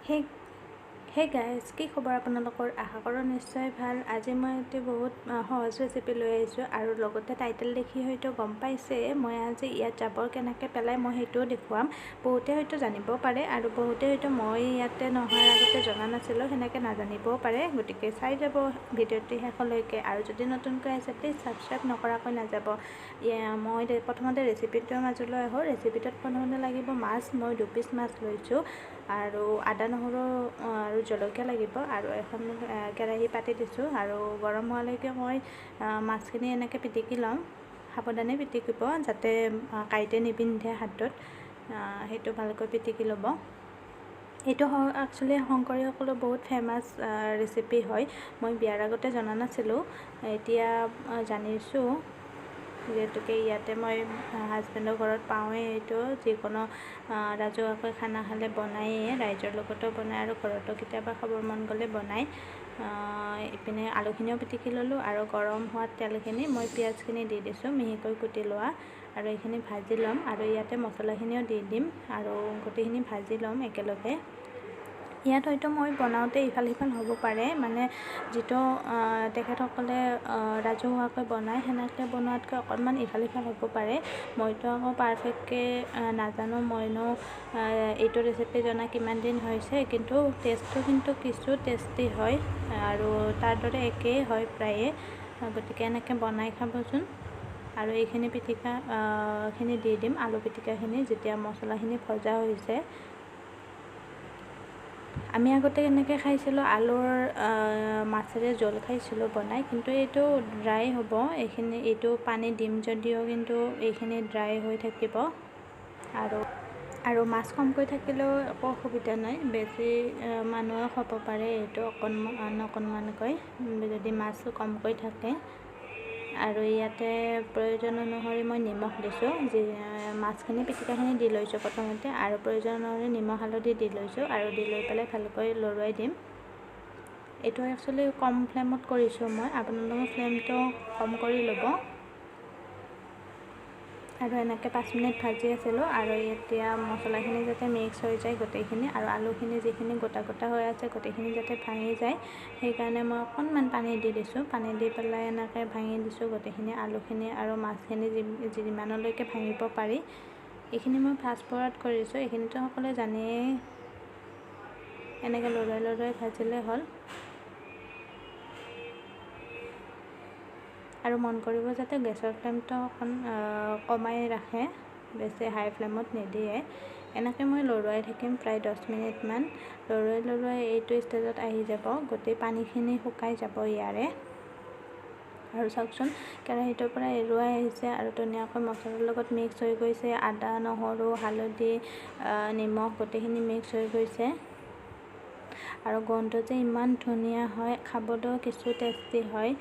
Hey guys, কি খবৰ আপোনালোকৰ? আশা কৰোঁ নিশ্চয় ভাল। আজি মই এটি বহুত সহজ ৰেচিপি লৈ আহিছোঁ আৰু লগতে টাইটেল দেখি হয়তো গম পাইছে মই আজি ইয়াত জাবৰ কেনেকৈ পেলাই মই সেইটোও দেখুৱাম। বহুতে হয়তো জানিব পাৰে আৰু বহুতে হয়তো মই ইয়াতে নোহোৱাৰ আগতে জনা নাছিলোঁ, সেনেকৈ নাজানিবও পাৰে। গতিকে চাই যাব ভিডিঅ'টি শেষলৈকে আৰু যদি নতুনকৈ আহিছে প্লিজ ছাবস্ক্ৰাইব নকৰাকৈ নাযাব। মই প্ৰথমতে ৰেচিপিটোৰ মাজলৈ আহোঁ। ৰেচিপিটোত প্ৰথমতে লাগিব মাছ। মই 2 পিচ মাছ লৈছোঁ আৰু আদা, নহৰু আৰু জলকীয়া লাগিব আৰু এখন কেৰাহী পাতি দিছোঁ আৰু গৰম হোৱালৈকে মই মাছখিনি এনেকৈ পিটিকি ল'ম। সাৱধানে পিটিকিব যাতে কাঁইটে নিবিন্ধে হাতত, সেইটো ভালকৈ পিটিকি ল'ব। এইটো একচুৱেলি শংকৰীসকলৰ বহুত ফেমাছ ৰেচিপি হয়। মই বিয়াৰ আগতে জনা নাছিলোঁ, এতিয়া জানিছোঁ, যিহেতুকে ইয়াতে মই হাজবেণ্ডৰ ঘৰত পাওঁৱেই এইটো। যিকোনো ৰাজহুৱাকৈ খানা খালে বনায়েই, ৰাইজৰ লগতো বনায় আৰু ঘৰতো কেতিয়াবা খাবৰ মন গ'লে বনায়। ইপিনে আলুখিনিও পিটিকি ল'লোঁ আৰু গৰম হোৱা তেলখিনি মই পিঁয়াজখিনি দি দিছোঁ মিহিকৈ কুটি লোৱা আৰু এইখিনি ভাজি ল'ম আৰু ইয়াতে মছলাখিনিও দি দিম আৰু গোটেইখিনি ভাজি ল'ম একেলগে। ইয়াত হয়তো মই বনাওঁতে ইফাল সিফাল হ'ব পাৰে, মানে যিটো তেখেতসকলে ৰাজহুৱাকৈ বনায় সেনেকৈ বনোৱাতকৈ অকণমান ইফাল সিফাল হ'ব পাৰে। মইতো আকৌ পাৰফেক্টকৈ নাজানো, মইনো এইটো ৰেচিপি জনা কিমান দিন হৈছে, কিন্তু টেষ্টটো কিন্তু কিছু টেষ্টি হয় আৰু তাৰ দৰে একেই হয় প্ৰায়ে। গতিকে এনেকৈ বনাই খাবচোন। আৰু এইখিনি পিটিকাখিনি দি দিম, আলু পিটিকাখিনি যেতিয়া মছলাখিনি ভজা হৈছে। আমি আগতে কেনেকৈ খাইছিলোঁ, আলুৰ মাছেৰে জোল খাইছিলোঁ বনাই, কিন্তু এইটো ড্ৰাই হ'ব। এইখিনি এইটো পানী দিম যদিও কিন্তু এইখিনি ড্ৰাই হৈ থাকিব আৰু মাছ কমকৈ থাকিলেও একো অসুবিধা নাই, বেছি মানুহেও খাব পাৰে এইটো অকণমান অকণমানকৈ যদি মাছ কমকৈ থাকে। আৰু ইয়াতে প্ৰয়োজন অনুসৰি মই নিমখ দিছোঁ। যি মাছখিনি পিটিকাখিনি দি লৈছোঁ প্ৰথমতে আৰু প্ৰয়োজন অনুসৰি নিমখ, হালধি দি লৈছোঁ আৰু দি লৈ পেলাই ভালকৈ লৰুৱাই দিম। এইটো একচুৱেলি কম ফ্লেমত কৰিছোঁ মই, আপোনালোকে ফ্লেমটো কম কৰি ল'ব। আৰু এনেকৈ 5 মিনিট ভাজি আছিলোঁ আৰু এতিয়া মছলাখিনি যাতে মিক্স হৈ যায় গোটেইখিনি আৰু আলুখিনি যিখিনি গোটা গোটা হৈ আছে গোটেইখিনি যাতে ভাঙি যায়, সেইকাৰণে মই অকণমান পানী দি দিছোঁ। পানী দি পেলাই এনেকৈ ভাঙি দিছোঁ গোটেইখিনি আলুখিনি আৰু মাছখিনি যিমানলৈকে ভাঙিব পাৰি। এইখিনি মই ফাষ্ট ফৰৱাৰ্ড কৰিছোঁ, এইখিনিতো সকলোৱে জানেই। এনেকৈ লৰাই লৰাই ভাজিলে হ'ল। আৰু মন কৰিব যাতে গেছৰ ফ্লেমটো অকণ কমাই ৰাখে, বেছি হাই ফ্লেমত নিদিয়ে। এনেকৈ মই লৰুৱাই থাকিম প্ৰায় 10 মিনিটমান। লৰুৱাই লৰুৱাই এইটো ষ্টেজত আহি যাব, গোটেই পানীখিনি শুকাই যাব ইয়াৰে। আৰু চাওকচোন, কেৰাহীটোৰ পৰা এৰুৱাই আহিছে আৰু ধুনীয়াকৈ মছলাৰ লগত মিক্স হৈ গৈছে। আদা, নহৰু, হালধি, নিমখ গোটেইখিনি মিক্স হৈ গৈছে আৰু গোন্ধ যে ইমান ধুনীয়া হয়, খাবলৈও কিছু টেষ্টি হয়।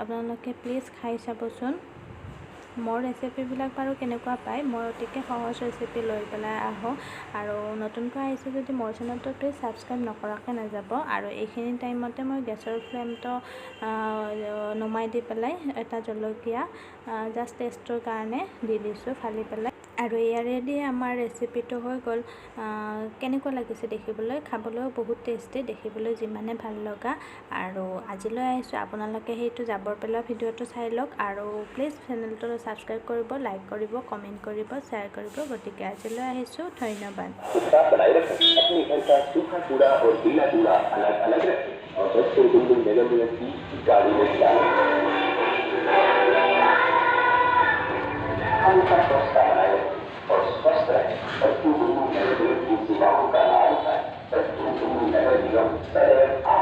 আপোনালোকে প্লিজ খাই চাবচোন। মোৰ ৰেচিপিবিলাক বাৰু কেনেকুৱা পায়? মই অতিকে সহজ ৰেচিপি লৈ পেলাই আহোঁ আৰু নতুনকৈ আহিছে যদি মোৰ চেনেলটো প্লিজ ছাবস্ক্ৰাইব নকৰাকৈ নাযাব। আৰু এইখিনি টাইমতে মই গেছৰ ফ্লেমটো নমাই দি পেলাই এটা জলকীয়া জাষ্ট টেষ্টৰ কাৰণে দি দিছোঁ ফালি পেলাই। আৰু ইয়াৰেদি আমাৰ ৰেচিপিটো হৈ গ'ল। কেনেকুৱা লাগিছে দেখিবলৈ? খাবলৈও বহুত টেষ্টি, দেখিবলৈ যিমানে ভাল লগা। আৰু আজিলৈ আহিছোঁ। আপোনালোকে সেইটো জাবৰ পেলোৱা ভিডিঅ'টো চাই লওক আৰু প্লিজ চেনেলটো ছাবস্ক্ৰাইব কৰিব, লাইক কৰিব, কমেণ্ট কৰিব, শ্বেয়াৰ কৰিব। গতিকে আজিলৈ আহিছোঁ, ধন্যবাদ। बनाए रखें। अपने घर का सूखा कूड़ा और गीला कूड़ा अलग अलग रखें और 10 से 3 दिन नगर निगम की गाड़ी में डालें। हमेशा स्वच्छता बनाए रखें और स्वस्थ रहें। पश्चिम दिल्ली नगर निगम की सेवाओं का लाभ उठाएं। पश्चिम दिल्ली नगर निगम सदैव।